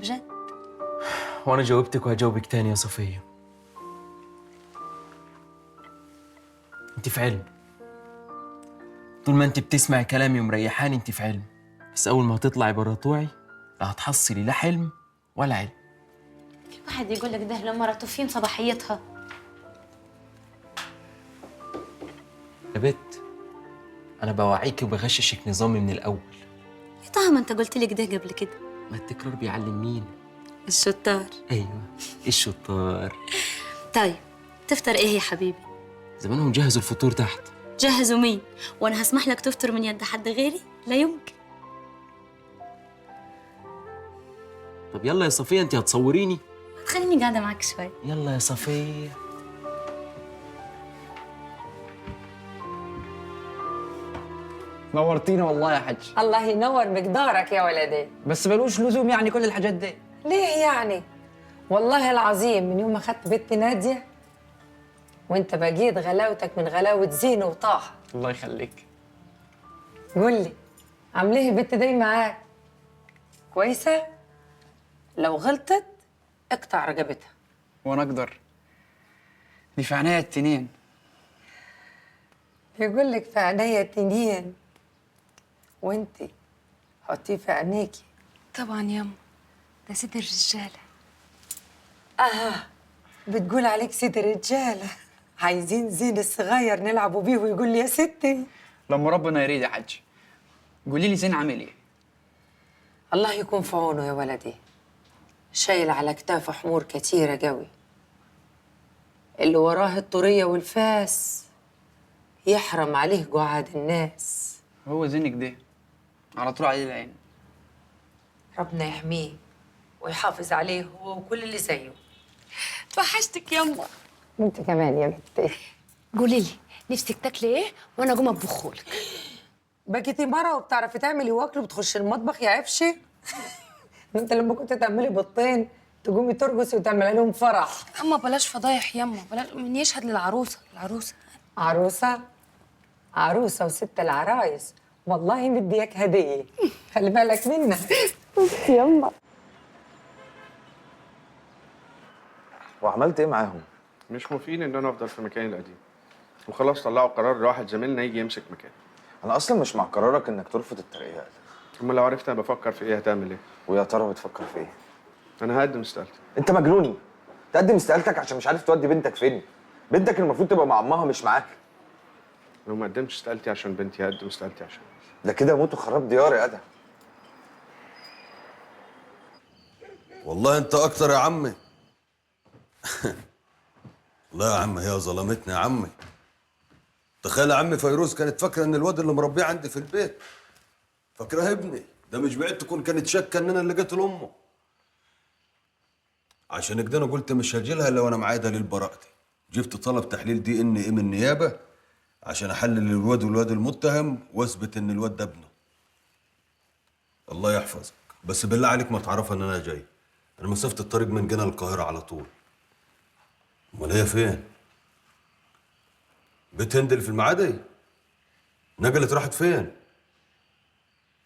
بجد. وانا جاوبتك وهجاوبك تاني يا صفية. انت في علم. طول ما انت بتسمعي كلامي ومريحاني انت في علم، بس اول ما هتطلعي بره طوعي لا هتحصلي لا حلم ولا علم. في واحد يقول لك ده لما مرته فين صباحيتها. يا بت انا بوعيكي وبغششك نظامي من الاول. يا طه ما انت قلت لي كده قبل كده. ما التكرار بيعلم مين؟ الشطار. ايوه الشطار. طيب تفطر ايه يا حبيبي؟ زمانهم جهزوا الفطور تحت. جهزوا مين؟ وانا هسمح لك تفطر من يد حد غيري؟ لا يمكن. طب يلا يا صفية، انت هتصوريني؟ خليني قاعدة معاك شوي. يلا يا صفية. نورتينا والله يا حج. الله ينور مقدارك يا ولدي. بس بلوش لزوم يعني كل الحاجات دي. ليه يعني؟ والله العظيم من يوم ما خدت بنتي نادية وانت بقيت غلاوتك من غلاوة زينة وطه. الله يخليك. قول لي عامله ايه البت دي معاك؟ كويسة؟ لو غلطت اقطع رقبتها. وانا اقدر، دي في عينيا التنين. بيقول لك في عينيا التنين، وانتي حطيه في عينيكي. طبعا ياما، ده سيد الرجالة. اها بتقول عليك سيد الرجالة. عايزين زين الصغير نلعبوا بيه ويقول لي يا ستي. لما ربنا يريد يا حج. قولي لي زين عامل ايه؟ الله يكون في عونه يا ولدي، شايل على كتافه حمور كتيرة قوي. اللي وراه الطرية والفاس يحرم عليه قعاد الناس. هو زينك ده على طول عليه العين. ربنا يحميه ويحافظ عليه هو وكل اللي زيه. توحشتك يما. وانت كمان يا بنتي. قولي لي نفسك تاكلي ايه وانا اقوم اطبخهولك. بقيتي مرة وبتعرفي تعملي واكل وبتخشي المطبخ يا عفشي. انت لما كنت تعملي بطين تقومي ترقصي وتعملي لهم فرح. اما بلاش فضايح يما، بلاش. من يشهد للعروسه؟ العروسة عروسه عروسه وست العرايس، والله مدياك هديه، خلي بالك منها. يما وعملت ايه معاهم؟ مش موافقين ان انا افضل في مكاني القديم، وخلاص طلعوا قرار لواحد زميلنا يجي يمسك مكاني. انا اصلا مش مع قرارك انك ترفض الترقية. امال لو عرفت انا بفكر في ايه هتعمل ايه؟ ويا ترى بتفكر في ايه؟ انا هقدم استقالتي. انت مجنوني؟ تقدم استقالتك عشان مش عارف تودي بنتك فين؟ بنتك المفروض تبقى مع امها مش معاك. لو ما قدمتش استقالتي عشان بنتي هقدم استقالتي عشان ده كده موت وخراب ديار يا ادهم. والله انت اكتر يا عمي. لا يا عم، هي ظلمتني يا عمي. تخيل يا عمي، فيروز كانت فاكره ان الواد اللي مربيه عندي في البيت فاكراه ابني، ده مش بعيد تكون كانت شاكه ان انا اللي قتل امه. عشان كده انا قلت مش هجيلها الا وانا معايا دليل براءتي. جبت طلب تحليل دي ان ايه من النيابة عشان احلل الواد والواد المتهم واثبت ان الواد ده ابنه. الله يحفظك، بس بالله عليك ما تعرفها ان انا جاي. انا مسافة الطريق من جنة للقاهره على طول. امال هي فين؟ بيت هند اللي في المعادي؟ نقلت راحت فين؟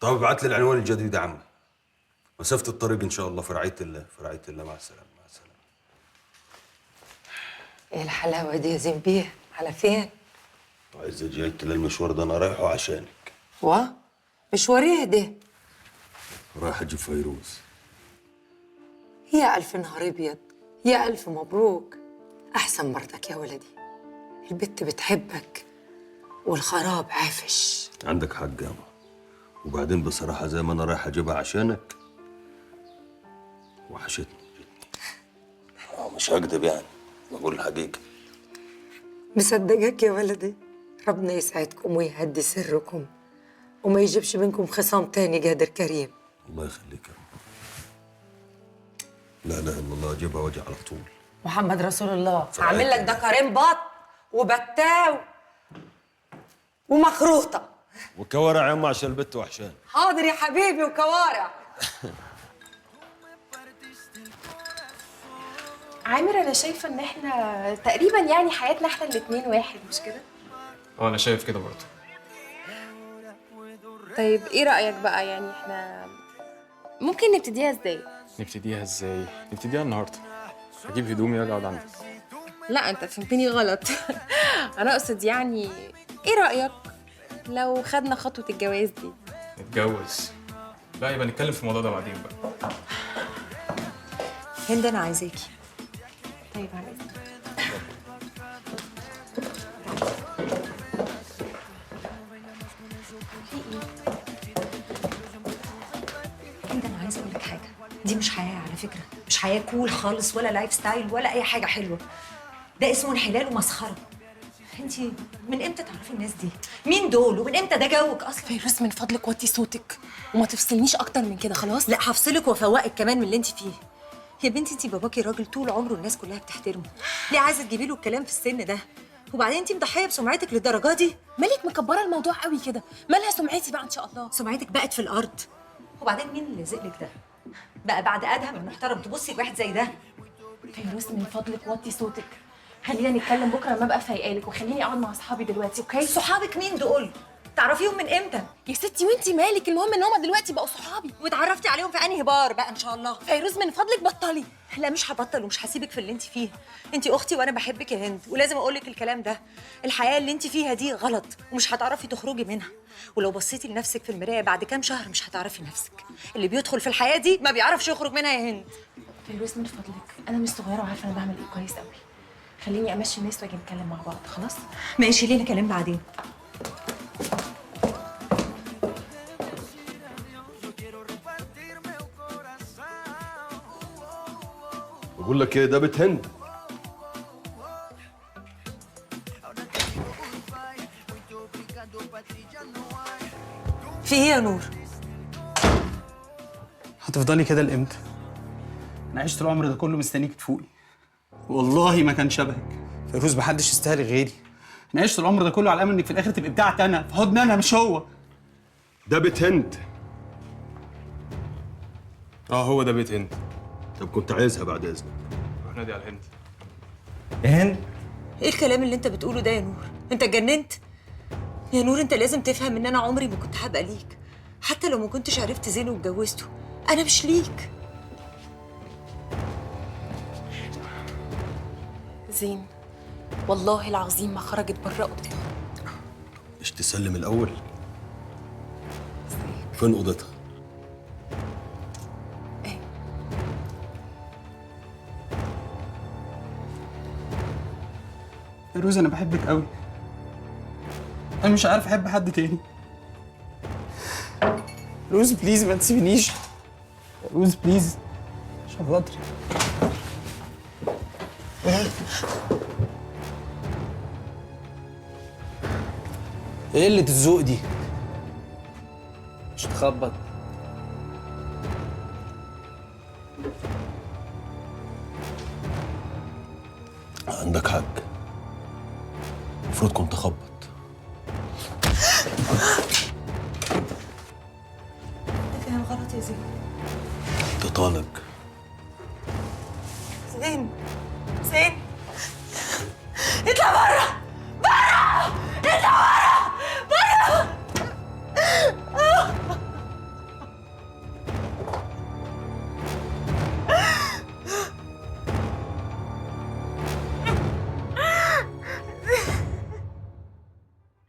طب ابعت لي العنوان الجديد يا عمي. مسافة الطريق ان شاء الله، في رعاية الله، في رعاية الله. مع السلامة، مع السلامة. ايه الحلاوة دي يا زنبيه؟ على فين؟ عايزة جاي المشوار ده انا رايحة عشانك. وا؟ مشوار ايه ده؟ رايح اجيب فيروز. يا ألف نهار أبيض، يا ألف مبروك. أحسن مرتك يا ولدي، البت بتحبك والخراب عافش. عندك حق يا ماما. وبعدين بصراحة زي ما أنا رايح أجيبها عشانك وحشتني جتني. مش هكدب يعني، بقول الحقيقة. مصدقك يا ولدي. ربنا يسعدكم ويهدي سركم وما يجيبش منكم خصام تاني قادر كريم. الله يخليك يا ماما. لا لا إلا الله، أجيبها وأجي على طول. محمد رسول الله. هعمل لك ده كريم بط وبتاو ومخروطه وكوارع يا أما عشان البت وحشاني. حاضر يا حبيبي، وكوارع. عامر، انا شايفه ان احنا تقريبا يعني حياتنا احنا الاتنين واحد، مش كده؟ اه انا شايف كده برضه. طيب ايه رايك بقى، يعني احنا ممكن نبتديها ازاي؟ نبتديها ازاي؟ نبتديها النهارده. هجيب هدومي واجي اقعد عندك. لا انت فهمتني غلط. انا اقصد يعني ايه رايك لو خدنا خطوة الجواز دي؟ نتجوز؟ لا يبقى نتكلم في الموضوع ده بعدين بقى. هند انا عايزاكي. طيب على اذنك. في ايه؟ هند انا عايزه اقول لك حاجة، دي مش حياة على فكرة، مش حياة cool خالص ولا lifestyle ولا اي حاجة حلوة. ده اسمه انحلال ومسخره. انت من امتى تعرفي الناس دي؟ مين دول؟ ومن امتى ده جوك اصلا؟ فيروز من فضلك وطي صوتك وما تفصلنيش اكتر من كده خلاص؟ لا هفصلك وافوقك كمان من اللي انت فيه. يا بنتي انت باباكي راجل طول عمره الناس كلها بتحترمه، ليه عايزه تجيبي له الكلام في السن ده؟ وبعدين انت مضحيه بسمعتك للدرجة دي؟ مالك مكبره الموضوع قوي كده؟ مالها سمعتي بقى ان شاء الله؟ سمعتك بقت في الارض. وبعدين مين اللي لازق لك ده؟ بقى بعد ادهم المحترم تبصي لواحد زي ده؟ فيروز من فضلك وطي صوتك، خلينا نتكلم بكره لما ابقى فايقالك، وخليني اقعد مع اصحابي دلوقتي. okay؟ صحابك مين دول؟ تعرفيهم من امتى؟ يا ستي وانتي مالك؟ المهم ان هما دلوقتي بقوا صحابي. واتعرفتي عليهم في انهي بار بقى ان شاء الله؟ فيروز من فضلك بطلي. لا مش هبطل ومش هسيبك في اللي انت فيه. انت اختي وانا بحبك يا هند، ولازم اقول لك الكلام ده. الحياة اللي انت فيها دي غلط ومش هتعرفي تخرجي منها، ولو بصيتي لنفسك في المراية بعد كام شهر مش هتعرفي نفسك. اللي بيدخل في الحياة دي ما بيعرفش يخرج منها يا هند. فيروز من فضلك انا مش صغيرة وعارفه انا بعمل ايه كويس قوي. خليني امشي الناس واجي نتكلم مع بعض. خلاص؟ ماشي، لينا كلام بعدين. بقول لك ايه، ده بيت هند. في ايه يا نور؟ هتفضلي كده لامتى؟ انا عشت العمر ده كله مستنيك تفوقي. والله ما كان شبهك فيروز، محدش يستاهل غيري. انا عشت العمر ده كله على امل انك في الاخر تبقي بتاعتي انا، في حضن انا مش هو. ده بيت هند. اه هو ده بيت هند. طب كنت عايزها بعد اذنك. روح نادي على هند. يا هند ايه الكلام اللي انت بتقوله ده يا نور؟ انت اتجننت يا نور. انت لازم تفهم ان انا عمري ما كنت هبقى ليك، حتى لو ما كنتش عرفت زين واتجوزته انا مش ليك. زين والله العظيم ما خرجت بره اوضتها. مش تسلم الاول؟ فين اوضتها؟ ايه؟ فيروز انا بحبك قوي، انا مش عارف احب حد تاني. فيروز please ما تسيبنيش. فيروز please عشان خاطري. ايه قلة الذوق دي؟ مش تخبط. عندك حق، المفروض كنت اخبط. انت فاهم غلط يا زين. انت طالق. زين زين اطلع بره.